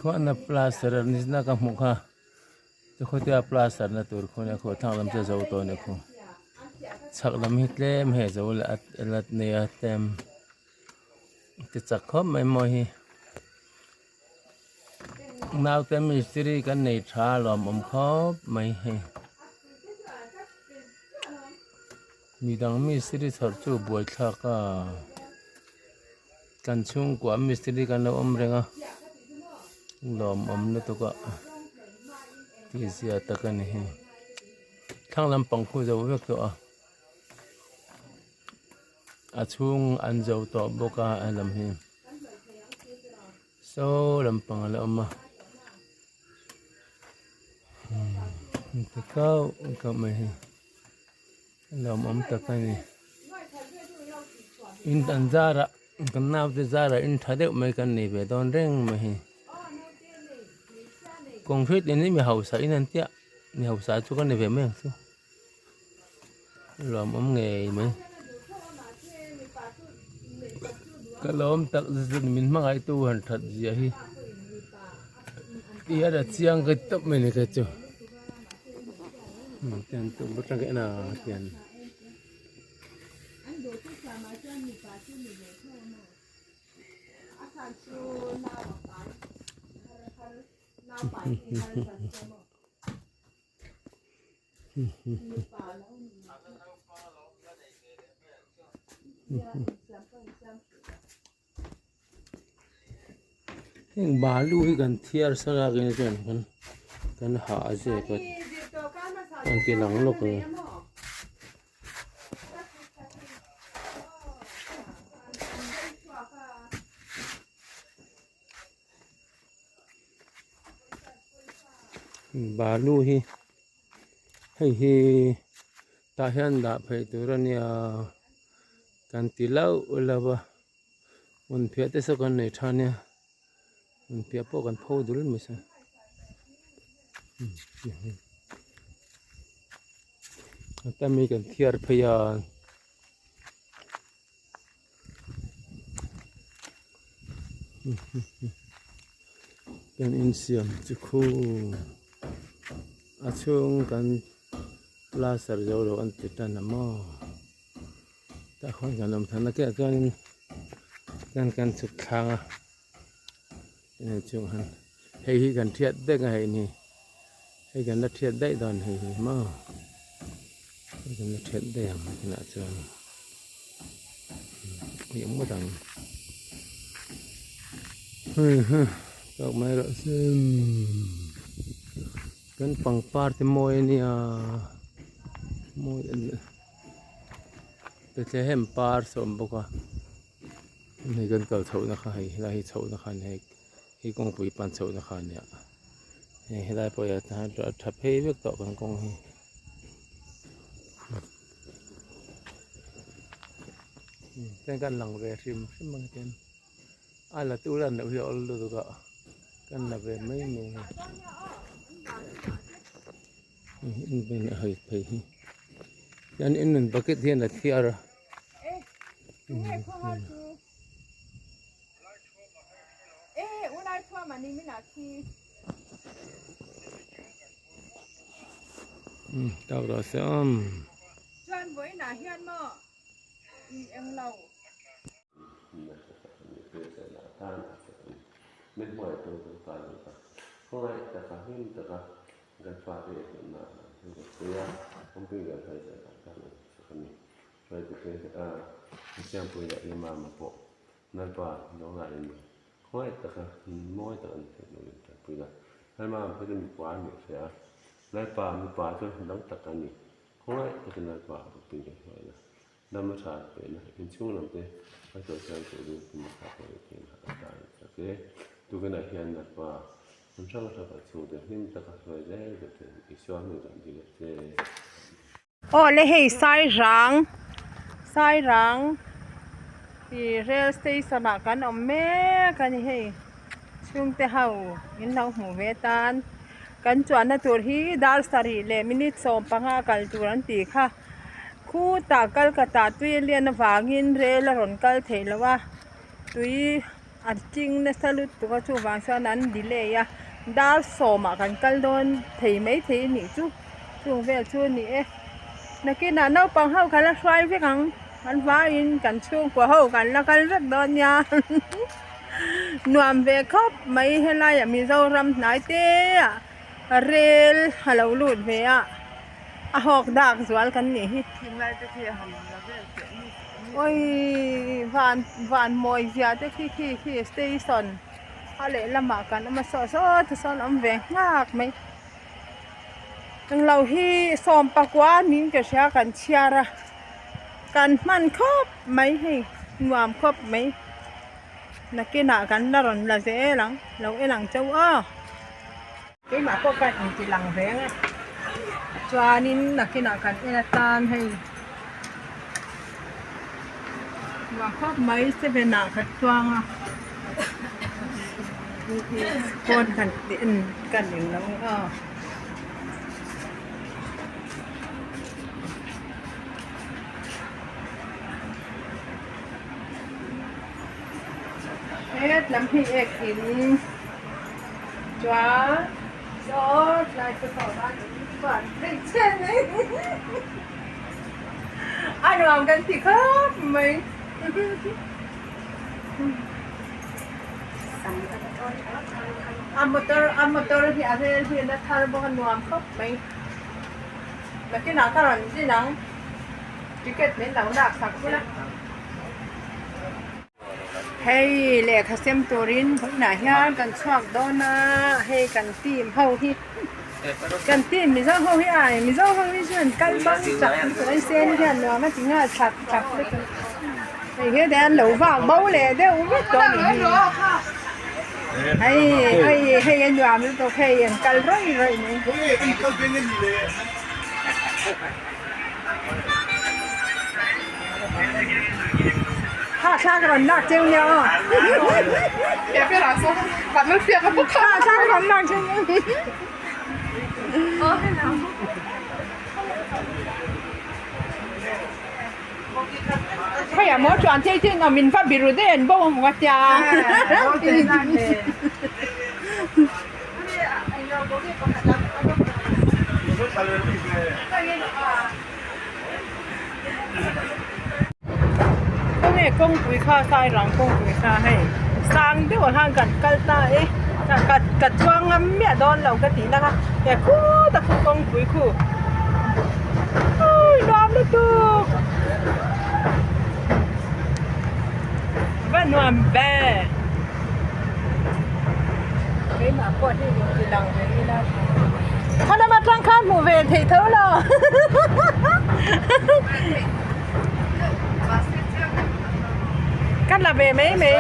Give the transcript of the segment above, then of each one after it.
Tikhuan a plaster a nizna ka hmuh kha tikhuatia plaster na tur khu nia khu a thlang lam chu a zo tawh a nia khu chhak lam hi tlem hei a zo leh a la nei a tlem ti chak khawp mai maw hi naute mistiri kan nei tha lawmawm khawp mai hei midang mistiri chhawrh chu buaithlak a. Kan chhungkua mistiri kan lo awm reng a lawmawm lutuk a tih zia tak a ni hi thlang lampang khu zo vek tawh a a chhung an zo tawh bawk a a lam hi saw lampang a la awm a ti kau kau mai hi. Lawmawm tak a ni. In an zarah kan naute zarah in tha deuh mai kan nei ve dawn reng mai hi. Concrete in hi mi hausa in an tia mi hausa chu kan ni ve mai ang chu. Lawmawm ngei mai. Ka lawm tak zet min hmangaihtu han that zia hi. Ti a chiang ka tawp mai ni kha chu. Tian tum atang ka en a tian. Heng balu hi kan thiar sar a keng chuan kan kan ha a zek a an ti lang lawk ang balu hi hei hi tah hian dah phei tur a nia kan ti lauh lauh a. Hmun phiah te saw kan nei tha nia hmun phiah pawh kan pho dul mai se heta mi kan thiar phei a kan insiam chu khu a chhung kan plaster zo lo an ti tan a maw. Tah khuan kan awm than a kiah chuanin kan kan chhuk thlang a hei chung han hei hi kan thiat daih a hei ni hei kan la thiat daih dawn hei hi maw hei kan la thiat daih ang tunah chuan hei awm ngawt ang hei ha tawk mai rawh se kan pangpar te mawi ania mawi a ni. Bethlehem par saw awm bawk a hei kan kal chhoh na kha hei helai hi chhoh na kha a ni hei hi kawngpui pan chhoh na kha a nia hei helai pawh hi a tha phei vek tawh kan kawng hi chuan kan lang ve hrim hrim ang hian a la tu lan loh hi a awl lutuk a kan la ve mai mai a ni. Phei hi hian in nun bucket hian a thiar a. Tak rawh se awm. Kan fate hi hmunna ah an hmu pui a, awmpui kan hruai zel tak tak ang chu ka ni. Hruaitu te a Siampuii leh Imama pawh Lalpa lo lah in khawngaih taka mawi tak an theih loh in tanpui la. Lalmama phei chu mipa a nih hria a, Lalpa mipa chu dang tak a ni. Khawngaih takin Lalpa a pawpin kan hruai la. Dam a tha pehna inchhung lam te a chawisan turin kum a kha pawh ni theihna a tan tak e. Tukinah hian Lalpa hmun hrang hrang kan chhungte hlim taka hruai zel duh ten Isua hming kan dil a che. Aw le hei Sairang Sairang ih rail station ah kan awm mek a ni hei chhungte ho in lo hmuh ve tan kan chuanna tur hi dar sarih leh minute 15 kal tur an tih kha. Khutah Kolkata tui a lian avangin rel a rawn kal theih loh a, tui A ching nasa lutuk a chuvang chuan an delay a dar sawmah kan kal dawn thei maithei a nih chu chung vel chu a ni e nakinah naupang ho kha la hruai vek ang an vaiin kan chhungkua ho kan la kal vek dawn nia nuam ve khawp mai helaiah Mizoram hnai te ah rel a lo lut ve a a hawk dak zual kan nih hi. Awii van van mawi zia te khi khi khi station a lehlamah kan awm a saw saw te sawn awm ve nghak mai englo hi sawm pakua niin ka hria kan chhiar a kan hman khawp mai hei nuam khawp mai nakinah kan la rawn la zel ang lo en ang chauh aw. Keimah pawh ka inti lang reng a chuanin nakinah kan en atan hei nuam khawp mai seven ah ka chuang a pawn kan en kan eng lo aw. Hetlam hi ek in. Chuan saw tlai te pawh khan van phei che mai a nuam kan ti khawp mai. A motor a motor hi a rel hi a thar bawk a nuam khawp mai. Nakinah ka rawn zin ang ticket min lo lak sak bula. Hei lehkha sem turin vawiinah hian kan chhuak dawn a hei kan team ho hi kan team mizo ho hi ai mizo ho hi chuan kal bang chak lutuk an sen hian nuam a ti nghal chak chak lutuk hei hi te an lo vak bo leh deuh vek tawh a nih hi hei hei hei a nuam lutuk hei an kal rawih rawih mai. Kha thla ka rawn lak cheu nia aw. Kha thla ka rawn lak cheu nia. Khawiah maw chuan chei chin awm in va biru daih an bo ang a tia. Khawnge kawngpui kha sairang kawngpui kha hei sang deuh ah khan kan kal ta e ka ka chuang ngam miah dawn lo ka tih na kha he khut a khu kawngpui khu ui nuam lutuk va nuam ve keimah pawh hi inti lang ve ila khaw lama tang khan hmuh ve theih tho lo ka la ve mai mai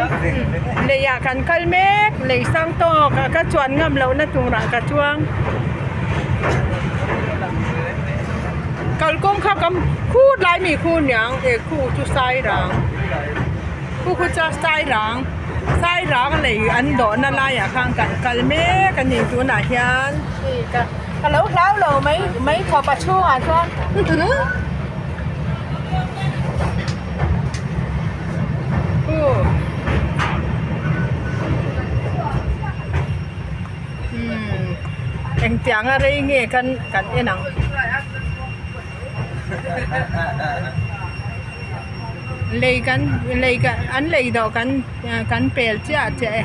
leiah kan kal mek lei sang tawk a ka chuan ngam lohna turah ka chuang kalkawng kha kam khut lai mi khu niang e khu chu sai rang khu khu chu sai rang sai rang lei an dawhna laiah khan kan kal mek a ni tunah hian hei ka ka lo hlau lo mai mai khawp a chhungah chuan umm engtiang a rei nge kan kan en ang. Lei kan lei kan an lei dawh kan kan pel chiah chiah e.